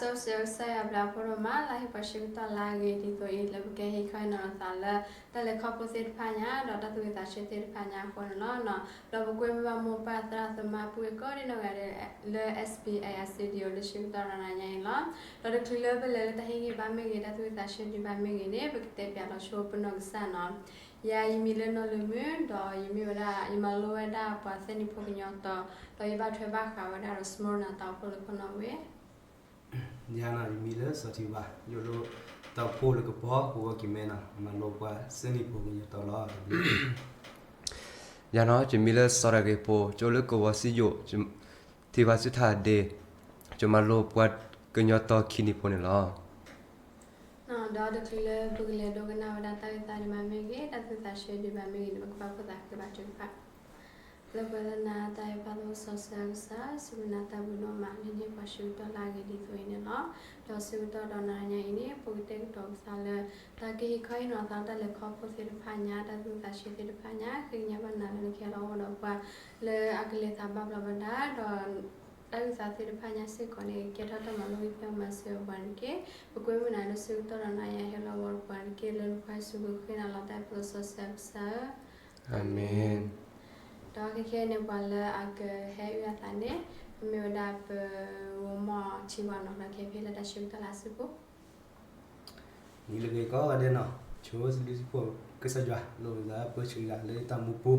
စီဆှံကစၢ်ယွၤအဘျုးအဖှိၣ်ဒိၣ်မး လၢဟ့ၣ်ပှၤဆၢကတီၢ်လၢအဂ့ၤဒ်သိးအံၤ လၢပကဟ့ၣ်ခီဟ့ၣ်နီၤလီၤသးလၢ တၢ်လဲၤခီဖျိသ့ၣ်တဖၣ်ညါ ဒီးတၢ်သူၣ်ဝံသးဆၢသ့ၣ်တဖၣ်ညါအဃိန့ၣ်လီၤ. ဒီးပကွဲမုာ်ဘၣ်မိၢ်ပၢ်သရၣ်သမါပုၢ်ဝဲၢ်ကိးဒံနီၢ်ဂၤဒဲးလၢ S B A I studio လၢဆၢကတီၢ်ဒီးနၤညါအံၤလီၤ. ဒီးတချုးလၢပလဲၤလၢတၢ်ဟ့ၣ်ဂံၢ်ဘါမ့ၢ်ဂ့ၤ တၢ်သူၣ်ဝံသးဆၢဒံးဘၣ်မ့ၢ်ဂ့ၤန့ၣ် ပကတဲပၠးလီၤဆိပနီၢ်ကစၢ်နီၤ. ယၤယမံၤလၢနီၢ်လုၢ်မုၢ် ဒီးယမ့ၢ်ဝဲဒၣ် ယမၤလိဝဲဒၣ်ပှၤသၢနံၣ်ဖိကညီတီၤ ဒီးယဘၣ်ထွဲဘၣ်ဃးဝဲဒၣ်ဒီး Smyrna တၢ်အိၣ်ဖှိၣ်လၢခိၣ်နီၣ်ဝ့ၢ် ယၤနီၤ ယမံၤလၢစီၤထံဝါ ယအိၣ်လၢတၢ်အိၣ်ဖှိၣ်လၢကပီၤ ကဝီၤကံၤမဲနီၤ မၤလိပှၤသၢနံၣ်ဖိကညီတီၤလီၤ. ယၤနီၤ ယမံၤလၢစီၤတၢ်ဂ့ၤဖိ ကၠိလၢကဝီၤစံယိၣ် ထံဝါစုထၢ်ဒ့ ကၠိမၤလိပှၤကညီတီၤခံနံၣ်ဖိန့ၣ်လီၤ. ဒီးတချုးလၢပကလဲၤဒိကနၣ်ဝဲဒၣ်တၢ်ဂ့ၢ်သးဒံးဘၣ်မ့ၢ်ဂ့ၤ တၢ်သူၣ်ဝံသးဆၢဒံးဘၣ်မ့ၢ်ဂ့ၤန့ၣ် ပကဘၣ်ဖှိၣ်သးဃ့ဘါထုကဖၣ် လၢပှဲၤလၢနၤတၢ်အဲၣ်ဖးဒိၣ်စီဆှံကစၢ် စံးဘျုးနၤတၢ်ဘျုးဒိၣ်မး လၢနဟ့ၣ်ပှၤဆၢကတီၢ်လၢအဂ့ၤဒ်သိးအံၤန့ၣ်လီၤ. ဒီးဆၢကတီၢ်ဒီးနၤညါအံၤန့ၣ် ပကတဲာ်ကတီၤပသးလၢ တၢ်ကဟ့ၣ်ခီဟ့ၣ်နီၤသးလၢတၢ်လဲၤခီဖျိသ့ၣ်တဖၣ်ညါ တၢ်သူၣ်ဝံသးဆၢသ့ၣ်တဖၣ်ညါ ဃ့ကညးဘၣ်နၤလၢနကဟဲလီၤအိၣ်ဒီးပှၤ လၢအကလဲၤသးဘၣ်ဘျီးဘၣ်ဒါ ဒီး တၢ်ဂံၢ်သးသ့ၣ်တဖၣ်ညါစ့ၢ်ကီးန့ၣ် ကဲထီၣ်တၢ်မၤလိဂံၢ်ဖံးမၤစၢၤပှၤတက့ၢ်. ပကွဲမုာ်နၤလၢဆၢကတီၢ်ဒီးနၤယၤဟဲလီၤဝီပှၤတက့ၢ် လၢနဖိယ့ၣ်ၡူးခရံာ်နၤလီၤ တၢ်အဲၣ်ဖးဒိၣ်စီဆှံကစၢ်ဧၢ, အၤမ့ၣ်. ဒီးခဲခဲန့ၣ် ပှၤလၢအကဟဲအုၣ်အသးန့ၣ် မ့ၢ်ဝဲဒၣ်ပဂီၢ်မီၢ်ထံဝါနီၤ ဒီးကဟဲဖဲလၢတၢ်ဆၢကတီၢ်လၢအစုပူၤ နံၤလၢအဂ့ၤကိးဂၤဒဲးနီၤ, ဆိစံးဘျုးစံးဖှိၣ်ကစၢ်ယွၤ လိာ်သးပၢဆှၢယၤလၢတၢ်မူပူၤ,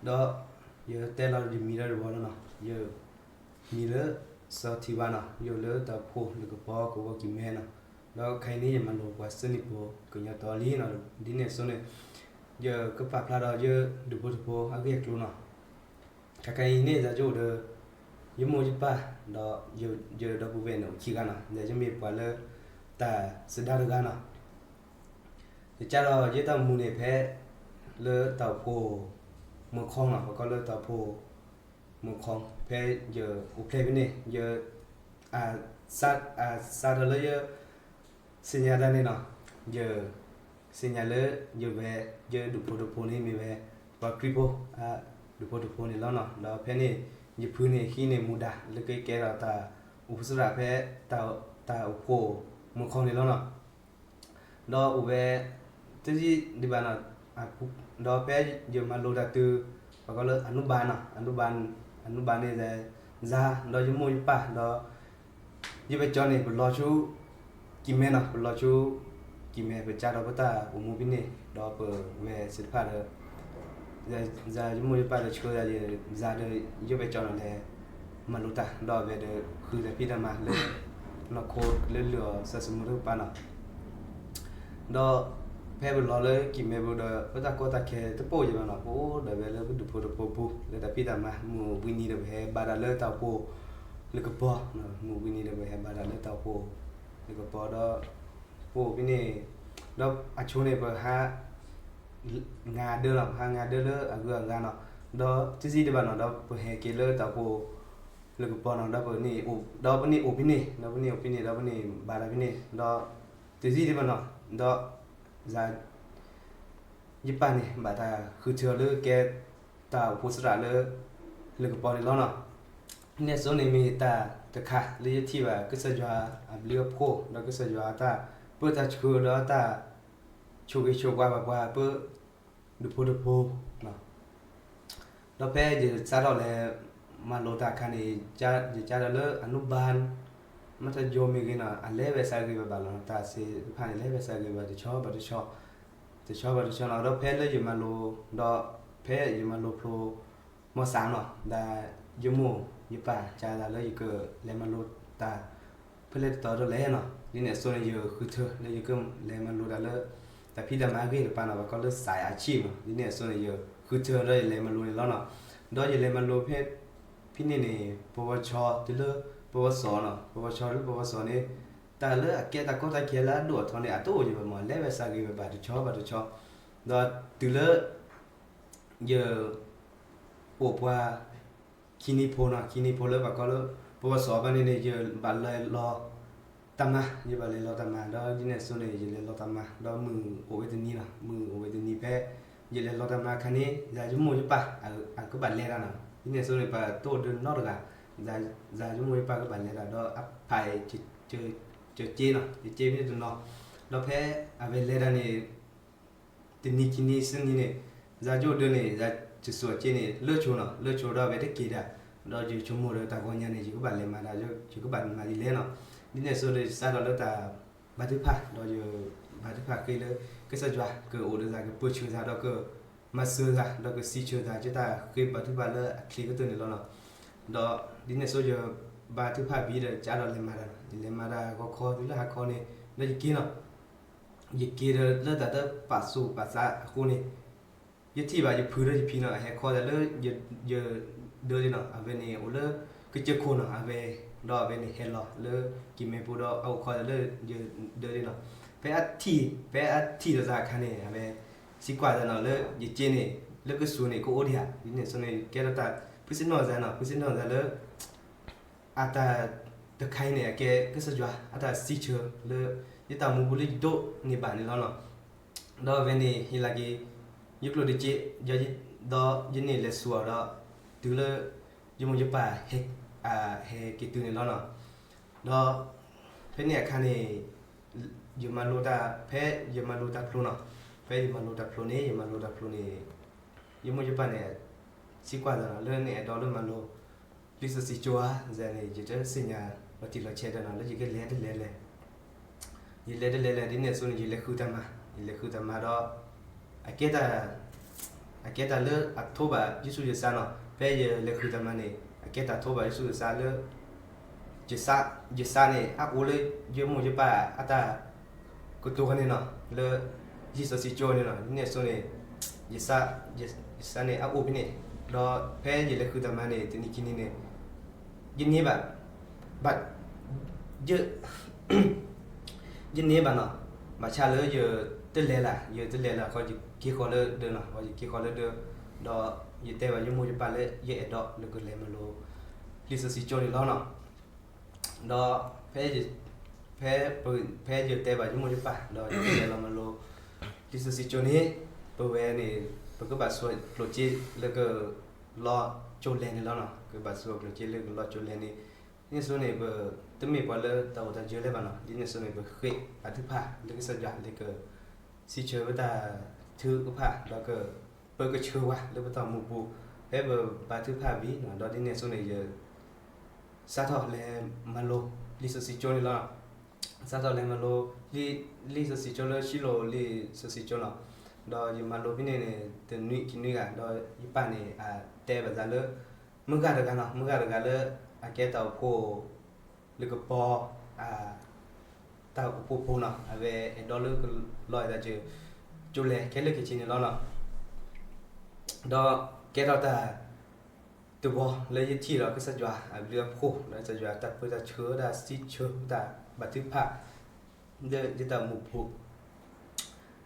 ဒီးယတဲလီၤယမံၤဒီးတဝီလီၤနီၤ, ယမံၤလၢစီၤထံဝါနီၤ, ယအိၣ်လၢတၢ်အိၣ်ဖှိၣ်လၢကပီၤကဝီၤကံၤမဲနီၤ, ဒီးခဲအံၤန့ၣ် ယမၤလိပှၤသၢနံၣ်ဖိကညီတီၤလံနီၤ, ဒ်န့ၣ်အသိးန့ၣ် ယကပာ်ဖျါဒီးယဒူၣ်ဖိထၢဖိအဂ့ၢ်အကျိၤနီၤ ခဲခါအံၤန့ၣ် ယအိၣ်ဒီး ယမိၢ်ယပၢ် ဒီးယ ဒီပုၢ်ဝဲၢ်န့ၣ်အိၣ်ခံဂၤနီၤ, ဒီးယမ့ၢ်ပှၤလၢတၢ်စဒါတဂၤနီၤ, ယကၢ်ဒီးယတၢ်အိၣ်မူန့ၣ်ဖဲ လၢတၢ်အိၣ်ဖှိၣ်မုၢ်ခီနီၤ, ပကိးလၢတၢ်အိၣ်ဖှိၣ်မုၢ်ခီ ဖဲယအိၣ်ဖျဲၣ်ဖဲန့ၣ် ယ အစးထီၣ်လၢယ သ့ၣ်ညါတၢ်န့ၣ်နီၤ, ယသ့ၣ်ညါလၢယဝဲ ယဒူၣ်ဖိထၢဖိန့ၣ်မ့ၢ်ဝဲ ပှၤခရံာ်ဖိ ဒူၣ်ဖိထၢဖိန့ၣ်လီၤနီၤ, ဒီးဖဲန့ၣ် ယဖုန့ၣ်ဟံးန့ၢ်မူဒါ လၢကကဲထီၣ်တၢ်အိၣ်ဖှိၣ်သရၣ်ဖဲ တၢ်အိၣ်ဖှိၣ်မုၢ်ခီန့ၣ်လီၤနီၤ, ဒီးအိၣ်ဝဲ တယံာ်ဒံးဘၣ်နီၤ, ဒီးဖဲယမၤလိတၢ်တုၤ ပှၤကိးလၢအနူဘၣ်နီၤ, အနူဘၣ်န့ၣ် ယၤ ဒီးယမိၢ်ယပၢ် ဒီး ယဝဲကၠီန့ၣ် ပလီၤဆူ ကံၤမဲနီၤ, ပလီၤဆူ ကံၤမဲ ပကၢ်ဒီးပတၢ်အိၣ်မူဖဲန့ၣ် ဒီးပဝဲသ့ၣ်တဖၣ်ဒီး ယၤယမိၢ်ယပၢ်ဒီးဆှၢယၤ ယၤဒီးယဝဲကၠီနီၤလဲၤ မၤလိတၢ် ဒီးအဝဲဒီးဃုသးဖံးတၢ်မၤလၢ နီၢ်ခိလၢလုၢ်အီၤစီၤစမူတကပၤနီၤ ဒီးဖဲပလီၤလၢကံၤမဲပူၤဒီး ပတၢ်ကီတၢ်ခဲတပိၢ်ယံၤဘၣ်နီၤ, ပအိၣ်ဒီးဝဲလၢပဒူၣ်ဖိထၢဖိပူၤ လၢတၢ်ဖံးတၢ်မၤ မုၢ်ဝံၤနံၤဒီးပဟဲဘါတၢ်လၢတၢ်အိၣ်ဖှိၣ်လၢကပီၤ, မုၢ်ဝံၤနံၤဒီးပဟဲဘါတၢ်လၢတၢ်အိၣ်ဖှိၣ်လၢကပီၤဒီး ပအိၣ်ဖဲန့ၣ် ဒီးအဆိန့ၣ် ပဟး ငါဒၢလီၤ, ပဟးငါဒၢလၢအဂုၤအဂၤနီၤ, ဒီးတယံာ်ဒံးဘၣ်နီၤ ဒီးပဟဲက့ၤလၢတၢ်အိၣ်ဖှိၣ်လၢကပီၤနီၤ, ဒီးပန့ၣ်အိၣ်, ဒီးပန့ၣ်အိၣ်ဖဲန့ၣ်, ဒီးပန့ၣ်အိၣ်ဖဲန့ၣ်, ဒီးပန့ၣ်ဘါတၢ်ဖဲန့ၣ်, ဒီးတယံာ်ဒံးဘၣ်နီၤ, ဒီး ယပၢ်န့ၣ် ဘၣ်တၢ်ဃုထၢအီၤလၢကဲတၢ်အိၣ်ဖှိၣ်သရၣ်လၢ လၢကပီၤန့ၣ်လီၤနီၤ. န့ၣ်အသိးန့ၣ်မ့ၢ်တၢ်တခါလၢယထံၣ်ဘၣ်ကစၢ်ယွၤအဘျုးအဖှိၣ် ဒီးကစၢ်ယွၤအတၢ်ပၢတၢ်ဆှၢ ဒီးတၢ်ဆိၣ်ဂ့ၤဆိၣ်ဝါဘၣ်ပှၤပၢ ဒူၣ်ဖိထၢဖိ ဒီးဖဲယစးထီၣ်လဲၤမၤလိတၢ်အခါန့ၣ် ယကၢ်ဒီးလၢအနူဘၣ် မ့ၢ်တၢ်ယိၤမ့ၢ်ဂ့ၤနီၤ အလဲၤဝဲစးဂ့ၤဘၣ်ဘၣ်လီၤ. တၢ်စ့တဖၣ်န့ၣ် လဲၤဝဲစးဂ့ၤဘၣ်တဆီဘၣ်တဆီ တဆီဘၣ်တဆီနီၤ. ဒီးဖဲလၢယမၤလိ ဒီးဖဲယမၤလိဖျိ မီၢ်စးနီၤ ဒီးယမိၢ်ယပၢ်ကၢ်သးလၢယကလဲၤမၤလိတၢ် ဖဲလဲၣ်တတီၤဒိၣ်လဲၣ်နီၤ. ဒ်န့ၣ်အသိးန့ၣ် ယဃုထၢလၢယကလဲၤမၤလိတၢ်လၢ တၢ်ဖံးတၢ်မၤအဂ့ၢ်တဖၣ်နီၤ ပှၤကိးလၢစးအဆံၣ်မး. ဒ်န့ၣ်အသိးန့ၣ် ယဃုထၢဒီးယလဲၤမၤလိန့ၣ်လီၤနီၤ. ဒီးယလဲၤမၤလိဖဲ ဖဲန့ၣ်န့ၣ် ပဝီၤဆီတုၤလၢ ပဝီၤစီၤနီၤ ပဝီၤဆီလၢပဝီၤစီၤန့ၣ် တၢ်လၢအကဲတၢ်ကီတၢ်ခဲလၢအဒိၣ်အထီန့ၣ် အတအိၣ်ယံၤဘၣ်မး လဲၤဝဲစးဂ့ၤဝဲဘၣ်တဆီဘၣ်တဆီ ဒီးတုၤလၢ ယ အိၣ်ပှၤ ခံနံၤဖိနီၤ ခံနံၤဖိလၢပှၤကိးလၢ ပဝီၤစီၤဘၣ်န့ၣ်န့ၣ် ယဘၣ်လဲၤလီၤတၢ်မၤ ယဘၣ်လဲၤလီၤတၢ်မၤ ဒီးဒ်န့ၣ်အသိးန့ၣ် ယလဲၤလီၤတၢ်မၤ ဒီးမုၢ်အိၣ်ဝဲတနံၤနီၤ မုၢ်အိၣ်ဝဲတနံၤဖဲ ယလဲၤလီၤတၢ်မၤအခါန့ၣ် ယၤယမိၢ်ယပၢ် အကဘၣ်လဲၤတၢ်နီၤ ဒ်န့ၣ်အသိးန့ၣ် ပှၤတအိၣ်ဒီးနီတဂၤ ယၤယမိၢ်ယပၢ်ကဘၣ်လဲၤတၢ်ဒီးအဖး ယက့နီၤ, ယက့မ့ၢ်တနီၤ, ဒီးဖဲအဝဲလဲၤတၢ်န့ၣ် တနံၤခံနံၤဆံနံၤန့ၣ် ယၤယအိၣ်ဒၢန့ၣ် ယၤယစိာ်က့န့ၣ် လၢဆိနီၤ, လၢဆိဒီးအဝဲတက့ၤဒၣ်, ဒီးယဆိကမိၣ်ဒီးတၢ်ဂီၤညါန့ၣ် ယကဘၣ်လဲၤမၤတၢ်, ယကဘၣ်မၤဒ်လဲၣ်နီၤ, ဒ်န့ၣ်အသိးဒီးယစးထီၣ်လၢတၢ် ဘါထုကဖၣ်, ဒီးယဘါထုကဖၣ်ဃ့လၢ ကစၢ်ယွၤကအိၣ်ဒီးသး ကပၢဆှၢသး ဒီးကမၤစၢၤသး ဒီးကစံးဆၢသး ကတၢ်ဃ့ဘါထုကဖၣ်လၢအချ့ကတၢၢ်န့ၣ်လီၤနီၤ, ဒီးဒ်န့ၣ်အသိးယဘါထုကဖၣ်ဘံဒီး ကးဒီးလဲၤမၤတၢ်နီၤ, ယလဲၤမၤတၢ်ဂီၤခီတုၤလၢဟါခီန့ၣ် ဒီးယက့နီၤ, ယက့ဒီးလၢတၢ်တပာ်သူၣ်ပာ်သးအဃိန့ၣ် ယထံၣ်ဘၣ်ယဖုဒီးယဖံနီၤ အဟဲခီသးလၢ ယဒၢလံနီၤ, အဝဲန့ၣ်အိၣ်လၢကစၢၢ်ခိၣ်နီၤ, အဝဲ ဒီးအဝဲန့ၣ်ဟဲလီၤလၢကံၤမဲာ်ပူၤဒီး အအိၣ်ခီသးလၢယဒၢလံနီၤ, ဖဲအထံၣ် ဖဲအထံၣ်လိာ်သးအခါန့ၣ် အဝဲ စံးကွၢ်သးနီၤ လၢယက့န့ၣ် လၢကစူၤန့ၣ် ကအိၣ်ဒံးဧါ, ဒ်န့ၣ်အသိးန့ၣ် ကဲထီၣ်တၢ် ဖုစ့ၣ်နီၣ်သးနီၤ, ဖုစ့ၣ်နီၣ်သးလၢ အတၢ်တခါအံၤန့ၣ် အကဲကစၢ်ယွၤအတၢ်စံးဆၢလၢ ယတၢ်မူပူၤလၢယဒိးန့ၢ်ဘၣ်န့ၣ်လီၤနီၤ, ဒီးအဝဲန့ၣ်ဟ့ၣ်လီၤက့ၤ ယကျိၣ်တက့ၢ်, ဒီးယန့ၣ်လဲၤဆူအီၤဒီး တုၤလၢ ယမိၢ်ယပၢ် ဟဲက့ၤတုၤန့ၣ်လီၤနီၤ, ဒီး ဖဲန့ၣ်အခါန့ၣ် ယမၤလိတၢ် ဖဲယမၤလိတၢ်ဖျိနီၤ, ဖဲယမၤလိတၢ်ဖျိန့ၣ် ယမၤလိတၢ်ဖျိန့ၣ် ယမိၢ်ယပၢ်န့ၣ် စံးကွၢ်သးနီၤ လၢနအဲၣ်ဒိးလၢမၤလိ လံာ်စီဆှံကၠိဧါန့ၣ် ယတသ့ၣ်ညါလီၤတံၢ်လီၤဆဲးဒီးနီၤ လၢယကလဲၤတလဲၤလဲၤ ယလဲၤတလဲၤလဲၤ ဒ်န့ၣ်အသိးန့ၣ် ယလဲၤဃုတၢ်မၤ ယလဲၤဃုတၢ်မၤဒီး အကဲတၢ် အကဲတၢ်လၢအထိးဘၣ်ယဆူယဆါနီၤ, ဖဲယလဲၤဃုတၢ်မၤန့ၣ် အကဲတၢ်ထိးဘၣ်ယဆူယဆါလၢ ယဆါ ယဆါန့ၣ် အအိၣ်လၢယမိၢ်ယပၢ်အတၢ်ကတိၤန့ၣ်နီၤ လၢ လံာ်စီဆှံကၠိန့ၣ်နီၤ, ဒ်န့ၣ်အသိးန့ၣ် ယဆါ ယဆါန့ၣ် အအိၣ်ဖဲန့ၣ်, ဒီးဖဲယလဲၤဃုတၢ်မၤန့ၣ် တနံၤခံနံၤန့ၣ် ယန့ၢ်ဘၣ် ဘၣ် ယ ယန့ၢ်ဘၣ်နီၤ, ဘၣ်ဆၣ်လၢယတလဲၤလၢ ယတလဲၤလၢ ခီယက့ၤဃီၤလၢဒၢးနီၤ, ခီယက့ၤဃီၤလၢဒၢး, ဒီးယတဲဘၣ်ယမိၢ်ယပၢ်လၢယအဲၣ်ဒိးလၢကလဲၤမၤလိ လံာ်စီဆှံကၠိန့ၣ်လီၤနီၤ. ဒီး ဖဲ ဖဲ ဖဲယတဲဘၣ်ယမိၢ်ယပၢ် ဒီးယကလဲၤလီၤမၤလိ လံာ်စီဆှံကၠိန့ၣ် ပဝဲန့ၣ် ပကဘၣ်ဆိၣ်ကျိၣ်စ့လၢက လီၤကၠိလဲၣ်န့ၣ်လီၤနီၤ, ကဘၣ်ဆိၣ်ကျိၣ်စ့လၢကလီၤကၠိလဲၣ်န့ၣ်, ဒ်န့ၣ်အသိးန့ၣ် ပတမ့ၢ်ပှၤလၢတၢ်အိၣ်တၢ်ယၢၤလဲၣ်ဘၣ်နီၤ, ဒ်န့ၣ်အသိးန့ၣ် ပဃ့ဘါထုကဖၣ်လၢကစၢ်ယွၤလၢက စံးဆၢပတၢ်ထုကဖၣ် ဒီးကပၢကဆှၢပှၤလၢပတၢ်အိၣ်မူပူၤ, ဖဲပဘါထုကဖၣ်ဝံၤ ဒီးဒ်န့ၣ်အသိးန့ၣ် ယ စးထီၣ်လဲၤမၤလိ လံာ်စီဆှံကၠိန့ၣ်လီၤ. စးထီၣ်လဲၤမၤလိ လံာ်စီဆှံကၠိလၢ ရှံလိာ်လံာ်စီဆှံကၠိလီၤ. ဒီးယမၤလိဖဲန့ၣ်န့ၣ် တနွံခံနွံဂၤ ဒီးယပၢ်န့ၣ် အတဲဘၣ်သးလၢ မုၢ်ဂၤတဂၤနီၤ, မုၢ်ဂၤတဂၤလၢ အကဲတၢ်အိၣ်ဖှိၣ် လၢကပီၤ တၢ်အိၣ်ဖှိၣ်ဖိနီၤ, အဝဲအဲၣ်ဒိးလၢကလီၤအဲၣ်သးစၢၤ ကၠိလဲၣ်ခဲလၢာ်ခဲဆ့န့ၣ်လီၤနီၤ. ဒီးကဲထီၣ်တၢ်တဘီလၢယထံၣ်ဒီးကစၢ်ယွၤအဘျုးအဖှိၣ် ဒီးကစၢ်ယွၤတၢ်ပၢတၢ်ဆှၢ တၢ်စံးဆၢ တၢ်ဘါထုကဖၣ် လၢယတၢ်အိၣ်မူပူၤ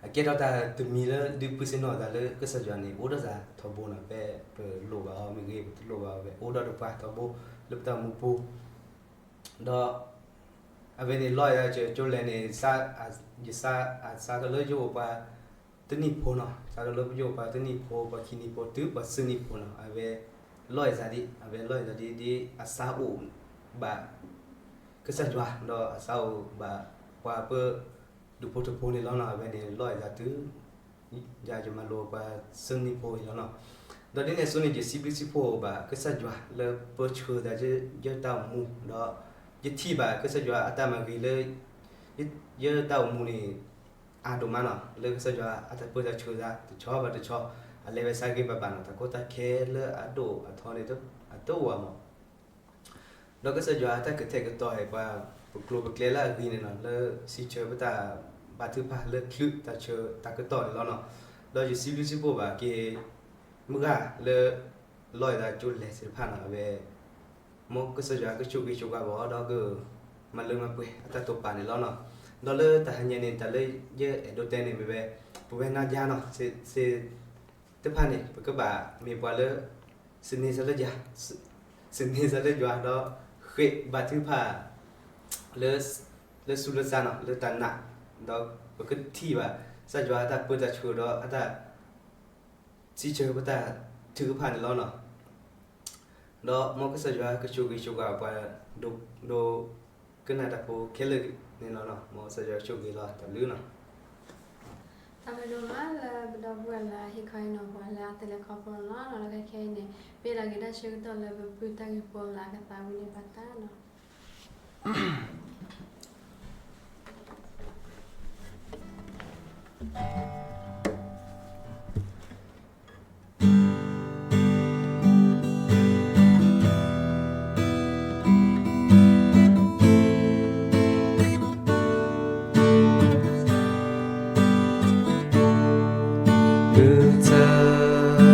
အကဲထီၣ်တၢ်တမံၤလၢဒုးပၢဆ့ၣ်နီၤသးလၢကစၢ်ယွၤန့ၣ် အိၣ်ဒီးသးထီဘိနီၤ, ဖဲပလိၣ်ဘၣ်အီၤမ့ၢ်ဂ့ၤ ပတလိၣ်ဘၣ်အီၤမ့ၢ်ဂ့ၤ အိၣ်ဒီးတပှၤထီဘိ လၢပတၢ်အိၣ်မူပူၤ ဒီး အဝဲန့ၣ်လီၤယၤကၠိလဲၣ်န့ၣ် ယစး အစးထီၣ်လၢယအိၣ်ပှၤတနံၣ်ဖိနီၤ, စးထီၣ်လၢယအိၣ်ပှၤတနံၣ်ဖိ ပှၤခံနံၣ်ဖိ တုၤပှၤသၢနံၣ်ဖိနီၤ, အဝဲလီၤယၤသးဒ် အဝဲလီၤယၤသးဒ် ဒ်အစးအိၣ်ဘၣ် ကစၢ်ယွၤဒီးအစးအိၣ်ဘၣ်ပှၤပၢ ဒူၣ်ဖိထၢဖိန့ၣ်လီၤနီၤ, အဝဲန့ၣ်လီၤယၤသးတုၤ ယၤယမၤလိပှၤသၢနံၣ်ဖိအံၤလီၤနီၤ. ဒီးဒ်န့ၣ်အသိးန့ၣ် ယစံးဘျုးစံးဖှိၣ်ဘၣ်ကစၢ်ယွၤလၢပၢဆှၢသးယတၢ်အိၣ်မူ, ဒီးယထံၣ်ဘၣ်ကစၢ်ယွၤအတၢ်မၤဂ့ၤလၢ ယတၢ်အိၣ်မူန့ၣ် အါဒိၣ်မးနီၤ, လၢကစၢ်ယွၤအတၢ်ပၢတၢ်ဆှၢသး တဆီဘၣ်တဆီ အလဲၤဝဲဆါဂ့ၤဘၣ်ဘၣ်နီၤ, တၢ်ကီတၢ်ခဲလၢအဒိၣ်အထီန့ၣ် အတအိၣ်ဘၣ်မး ဒီးကစၢ်ယွၤအတၢ်ကတဲာ်ကတီၤအံၤ ပှၤ ပကျိၤပကျဲလၢအဂ့ၤန့ၣ်နီၤ လၢစံးဆၢပတၢ်ဘါထုကဖၣ်လၢချုးတၢ်ဆၢတၢ်ကတီၢ်န့ၣ်လီၤနီၤ. ဒီးယစံးဘျုးစံးဖှိၣ်ဘၣ်က့ၤ မုၢ်ဂၤလၢ လီၤယၤသးကၠိလဲၣ်သ့ၣ်တဖၣ်နီၤ, အဝဲ မ်ကစၢ်ယွၤကဆိၣ်ဂ့ၤဆိၣ်ဝါဘၣ်အီၤဒီးက မၤလၢမၤပှဲၤအတၢ်တိာ်ပာ်န့ၣ်လီၤနီၤ. ဒီးလၢတၢ်ဟါညါန့ၣ် တၢ်လၢယအဲၣ်ဒိးတဲန့ၣ်မ့ၢ်ဝဲ ပဝဲနါယါနီၤ စ့ တဖၣ်န့ၣ် ပကဘၣ်မ့ၢ်ပှၤလၢ စနေသးလၢယွၤ, စနေသးလၢယွၤဒီး ဃ့ဘါထုကဖၣ် လၢ လၢဆူလၢစါနီၤ လၢတၢ်နာ်, ဒီးပကထံၣ်ဘၣ် ကစၢ်ယွၤအတၢ်ပၢတၢ်ဆှၢဒီးအတၢ် စံးဆၢပတၢ်ထုကဖၣ်န့ၣ်လီၤနီၤ. ဒီးမ်ကစၢ်ယွၤကဆိၣ်ဂ့ၤဆိၣ်ဝါပှၤ ဒိကနၣ်တၢ်ဖိခဲလၢာ်န့ၣ်လီၤ. မ်ကစၢ်ယွၤကဆိၣ်ဂ့ၤလီၤ တၢ်ဘျုးနီၤ. တၢ်ဘျုးဒိၣ်မးလၢပဒီပုၢ်ဝဲၢ်လၢအဟ့ၣ်ခီဟ့ၣ်နီၤပှၤလၢအတလဲၤခီဖျိန့ၣ်လီၤ. ဒီးခဲခဲအံၤန့ၣ် ပအဲၣ်ဒိးက့ၤတၢ်ဆၢကတီၢ်လၢပပုၢ်တၢ်ဂ့ၢ်ဖိလၢအကသးဝံၤန့ၢ်ဘၣ်တၢ်နီၤ. မုၢ်တနံၤ လၢတၢ်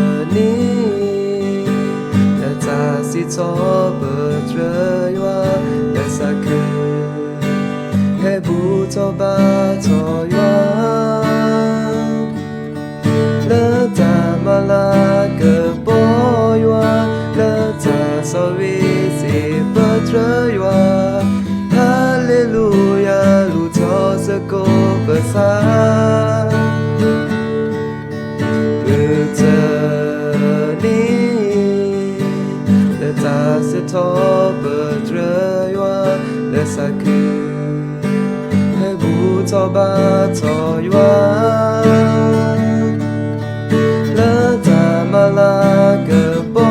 စံးထီၣ်ပတြၢၤယွၤ လၢသးခု ဟဲဘူၣ်ထီၣ်ဘါထီၣ်ယွၤ လၢတၢ်မၤလၤကပီၤယွၤ လၢတၢ်ဆိၣ်ဂ့ၤစံးပတြၢၤယွၤ ဟါလ့လူယၤ လူၤထီၣ်စ့ၢ်ကီးပသး မုၢ်တနံၤ လၢတၢ်စံးထီၣ်ပတြၢၤယွၤ လၢသးခု ဟဲဘူၣ်ထီၣ်ဘါထီၣ်ယွၤ လၢတၢ်မၤလၤကပီၤ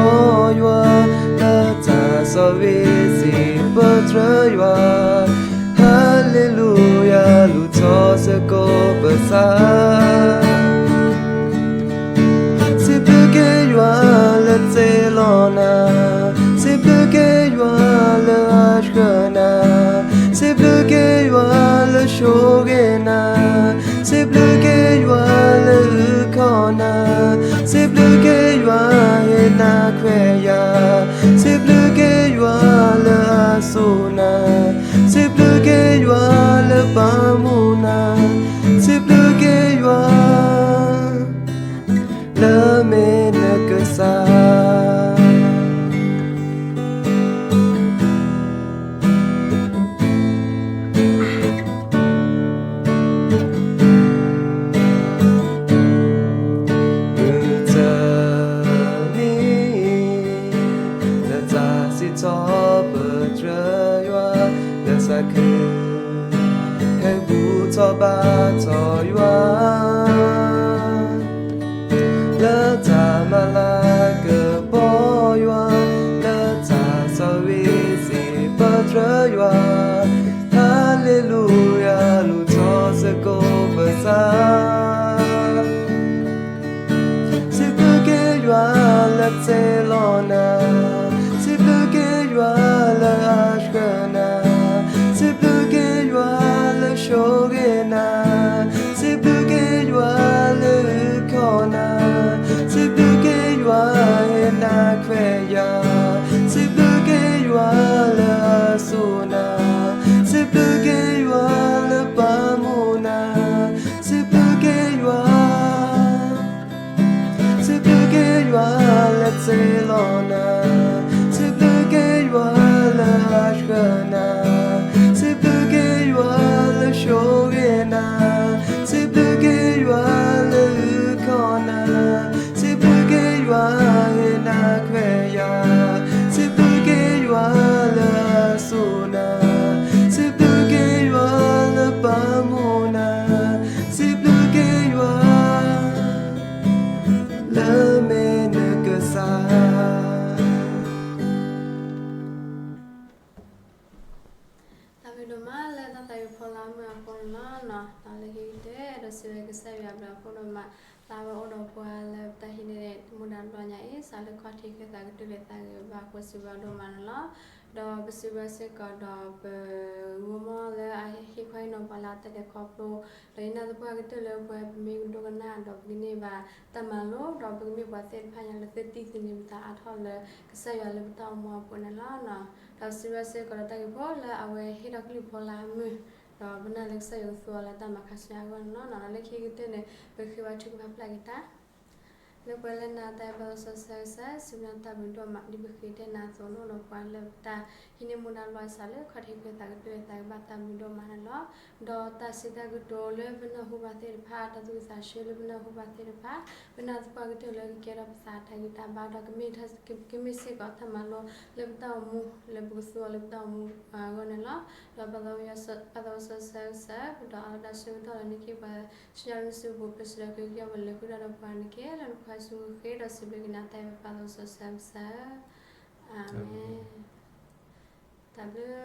ယွၤ လၢတၢ်ဆိၣ်ဂ့ၤစံးပတြၢၤယွၤ ဟါလ့လူယၤ လူၤထီၣ်စ့ၢ်ကီးပသး စံးဘျုးက့ၤယွၤလၢတ့လီၤနၤ, စံးဘျုးက့ၤယွၤလၢအဆှၢနၤ, စံးဘျုးက့ၤယွၤလၢဆိၣ်ဂ့ၤနၤ, စံးဘျုးက့ၤယွၤလၢအုၣ်ကီၤနၤ, စံးဘျုးက့ၤယွၤဟ့ၣ်နၤခွဲးယာ်, စံးဘျုးက့ၤယွၤလၢအစိာ်နၤ, စံးဘျုးက့ၤယွၤလၢပာ်မူနၤ, စံးဘျုးက့ၤယွၤ လၢမ့ၢ်နကစၢ် မုၢ်တနံၤ လၢတၢ်စံးထီၣ်ပတြၢၤယွၤ လၢသးခု ဟဲဘူၣ်ထီၣ်ဘါထီၣ်ယွၤ လၢတၢ်မၤလၤကပီၤယွၤ, လၢတၢ်ဆိၣ်ဂ့ၤစံးပတြၢၤယွၤ, ဟါလ့လူယၤ လူၤထီၣ်စ့ၢ်ကီးပသး စံးဘျုးက့ၤယွၤလၢတ့လီၤနၤ, စံးဘျုးက့ၤယွၤလၢအဆှၢနၤ, စံးဘျုးက့ၤယွၤလၢဆိၣ်ဂ့ၤနၤ, စံးဘျုးက့ၤယွၤလၢအုၣ်ကီၤနၤ, စံးဘျုးက့ၤယွၤဟ့ၣ်နၤခွဲးယာ်, စံးဘျုးက့ၤယွၤလၢအစိာ်နၤ, စံးဘျုးက့ၤယွၤလၢပာ်မူနၤ, စံးဘျုးက့ၤယွၤ စံးဘျုးက့ၤယွၤလၢတ့လီၤနၤ, စံးဘျုးက့ၤယွၤလၢအဆှၢနၤ, စံးဘျုးက့ၤယွၤလၢဆိၣ်ဂ့ၤနၤ, စံးဘျုးက့ၤယွၤလၢအုၣ်ကီၤနၤ, စံးဘျုးက့ၤယွၤဟ့ၣ်နၤခွဲးယာ်, စံးဘျုးက့ၤယွၤလၢအစိာ်နၤ, စံးဘျုးက့ၤယွၤလၢပာ်မူနၤ, စံးဘျုးက့ၤယွၤ လၢမ့ၢ်နကစၢ် တၢ်ဘျုးဒိၣ်မးလၢတၢ်သးဝံၣ်ဖီလာ်မုၢ်အဃိန့ၣ်လီၤ. တၢ်လၢခံကတၢၢ် အဲၣ်ဒိးစံးဘျုးကစၢ်ယွၤအဘျုးအဖှိၣ်ဒိၣ်မး လၢအဝဲအိၣ်ဒီးပှၤလၢပတၢ်ဟံးန့ၢ်မူဒါတဘျီညါအံၤ စးလၢခီၣ်ထံးဃ့သးကတုၤလၢသးဂ့ၤဘၣ်အဃိ စံးဘျုးဒိၣ်မးန့ၣ်လီၤ. ဒီးပစံးဘျုးစ့ၢ်ကီးဒီး ပမိၢ်လၢအဟ့ၣ်ခီဟ့ၣ်နီၤပှၤလၢအတလဲၤခီဖျိ ဒီးယနာ်သပှၢ်ကတၢၢ်လၢပဝဲပမ့ၢ်ကဒိကနၣ်ဒီးပကန့ၢ်ဘၣ်တၢ်မၤလိာ် ဒီးပကမ့ၢ်ပှၤသ့ၣ်တဖၣ်ညါလၢသုတံၢ်သန့ၤပသးအါထီၣ်လၢကစၢ်ယွၤလၢပတၢ်အိၣ်မူအပူၤန့ၣ်လီၤ. ဒီးပစံးဘျုးစ့ၢ်ကီးဒီးတၢ်ဂ့ၢ်ဖိလၢအဝဲဟ့ၣ်ထီၣ်ကလုၢ်ဖိလၢအမုာ် ဒီးပနာ်လၢကစၢ်ယွၤကသူအီၤလၢတၢ်မၤခါဆူညါအဂီၢ်န့ၣ်လီၤ. လၢခံကတၢၢ်န့ၣ် ပဃ့ဘါထုကဖၣ်ဖျါက့ၤတၢ် လၢပှၤလၢနၤတၢ်အဲၣ်ပၢ်သးစီဆှံကစၢ် စံးဘျုးနၤတၢ်ဘျုးဒိၣ်မး ဒ်ပဃ့ကညးနၤအသိးနီၤ ဒီးပှၤလၢပတၢ်ဟံးန့ၢ်မူဒါလီၤစးလၢခီၣ်ထံးကတၢၢ်သးကတၢၢ် သးကဘၣ်တၢ်ဘျုးဒိၣ်မးန့ၣ်လီၤ. ဒီးတၢ်စံးတၢ်ကတိၤလၢပနၢ်ဟူဘၣ်သ့ၣ်တဖၣ် တၢ်သူၣ်ဝံၣ်သးဆၢလၢပနၢ်ဟူဘၣ်သ့ၣ်တဖၣ် ပနာ်သပှၢ်ကတၢၢ်လၢကကဲထီၣ်ပသးတၢ်ဂံၢ်တၢ်ဘါ ဒီးကမ့ၢ် ကမ့ၢ်စ့ၢ်ကီးတၢ်မၤလိလၢပတၢ်အိၣ်မူ လၢပကသူအီၤလၢပတၢ်အိၣ်မူအဂီၢ်န့ၣ်လီၤ. ဒီးပၢ်သးစီဆှံကစၢ် ပဒိးအါလီၤတၢ်ဆၢကတီၢ်လၢနက့ၤပှၤ ဆူညါနစုပူၤ ပစံးဒီးကကဲပှၤလၢဃုာ်ဒီးပှၤနက့ၤ လၢနခွါယ့ၣ်ၡူးခရံာ်ဃ့ဒီးစံးဘျုးက့ၤနၤတၢ်အဲၣ်ပၢ်သးစီဆှံကစၢ်. အၤမ့ၣ်. တၢ်ဘျုး